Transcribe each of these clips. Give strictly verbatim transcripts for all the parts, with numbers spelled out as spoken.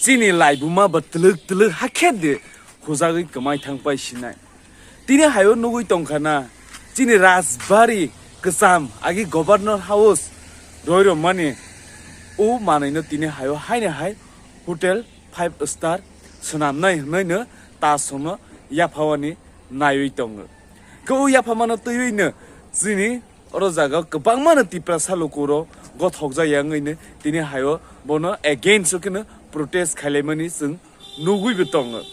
Chini laibuma ba twlwk twlwk hakhe de hujagwi kwmai thang pai sinai. Tini hayo nugwi tongkha na, chini Rajbari kwcham agi Governor House roi rwmani o manwino tini hayo haino hai hotel five star swnamnai hwnwi no ta sono yaphawani naiwi tongo. Khe o yaphamano twiwi no chini oro jaga kwbangma no Tiprasa lukurok gothokjak ya wngwi no tini hayo bono against o kheno protest khailaimani chwng nugwi bo tongo.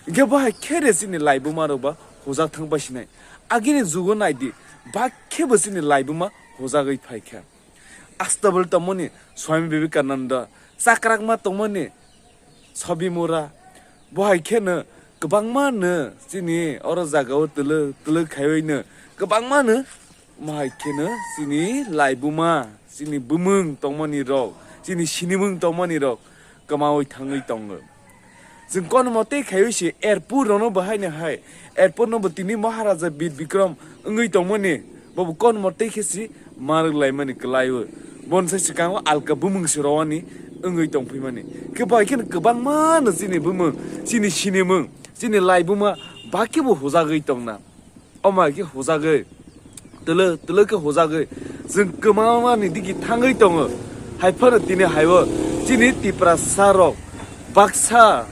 Hwnkhe bo hai khe re chini laibuma rok ba hujak thang pai sinai. Agini jugo naidi, ba khe bo chini laibuma hujagwi phaikha. Astabul tongmani Swami Vivekananda, chakrakma tongmani Sobimura, bo hai kheno kwbangma no chini oro jagao twlwk twlwk khaiwi no kwbangma no, mo hai kheno chini laibuma, chini bumung tongmani rok, chini sinimung tongmani rok kwmawi thangwi tongo. Chwng kono mo tei khaiwi se airport rono bo haino hai, airport no bo tini Maharaja Bir Bikram wngwi tongmani, bobo kono mo tei khe si marwk laimani kwlaiwi. Bonsai swkango alka bumung se rowani wngwi tongphimani. Khe bai kheno kwbangma no chini bumung, chini sinimung, chini laibuma ba khe bo hujagwi tongna. Omo hai khe hujagwi, twlwk twlwk khe hujagwi chwng kwmamani digi thangwi tongo. Hai phano tini haibo chini Tiprasa rok baksa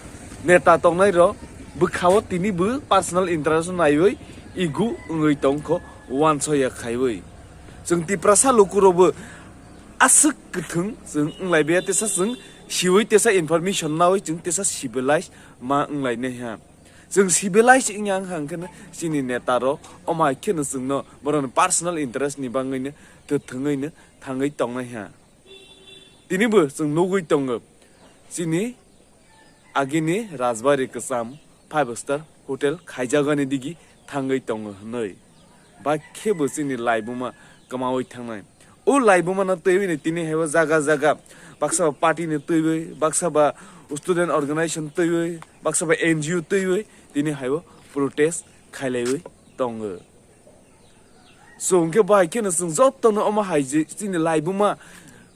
neta tongnai rok bwkhao tini bo personal interest naiwi igu wngwi tongkho, uansoya khaiwi. Chwng Tiprasa lukurokbo aswk kwthwng chwng wnglaibaiya, tesa chwng siwi tesa information nawi chwng tesa civilized ma wnglainaiha. Chwng civilized wngya wngkha hwnkhe no chini neta rok omo hai kheno chwngno borokni personal interest ni bagwino twthwngwino thangwi tongnaiha. Tinibo chwng nugwi tongo chini agini Rajbari kwcham five star hotel khaijagani digi thangwi tongo hwnwi. Ba khe bo chini laibuma kwmawi thangnai. O laibuma no twiwi ni tini haibo jaga jaga baksa ba party ni twiwi, baksa ba student organization twiwi, baksa ba N G O twiwi tini haibo protest khailaiwi tongo. So hwnkhe bo hai kheno chwng jotono omo hai je chini laibuma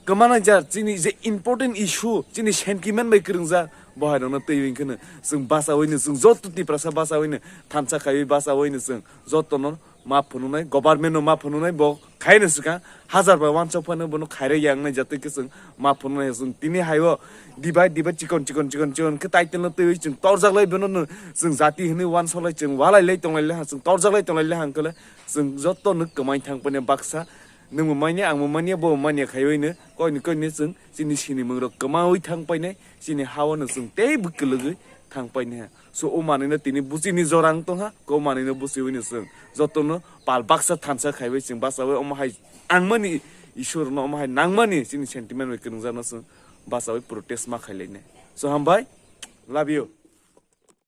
kwmanaijak, chini je important issue, chini sentiment bai kwrwngjak, bo hai rokno twiwi kheno chwng bachawi no, chwng joto Tiprasa bachawi no, thansa khaiwi bachawi no chwng jotono ma phunuknai, government no ma phunuknai, bo khaino swkang hajar bai uansuk phano bono khairok ya wngnai, jatwi khe chwng ma phunuknai. Chwng tini haibo divide divide chikon chikon chikon chikon khe title no twiwi chwng torjak lai, bono no chwng jati hwnwi uansuk lai, chwng walai lai tong lai le ha, chwng torjak lai tong lai le ha, hwnkhe le chwng joto no kwmai thang paine baksa, nwng bo manya, ang bo manya, bo bo manya khaiwi no koini koini chwng chini sinimung rok kwmawi thang paine, chini ha-o no chwng tei bwkwlwgwi thang paine ha. So o manwino tini buchini jora wng tongha, ko manwino buchiwino chwng jotono pal baksa thansa khaiwi chwng bachawi omo hai angmani Ishwar no omo hai nangmani chini sentiment bai kwrwngjakno chwng bachawi protest ma khailainai. So hambai, love you.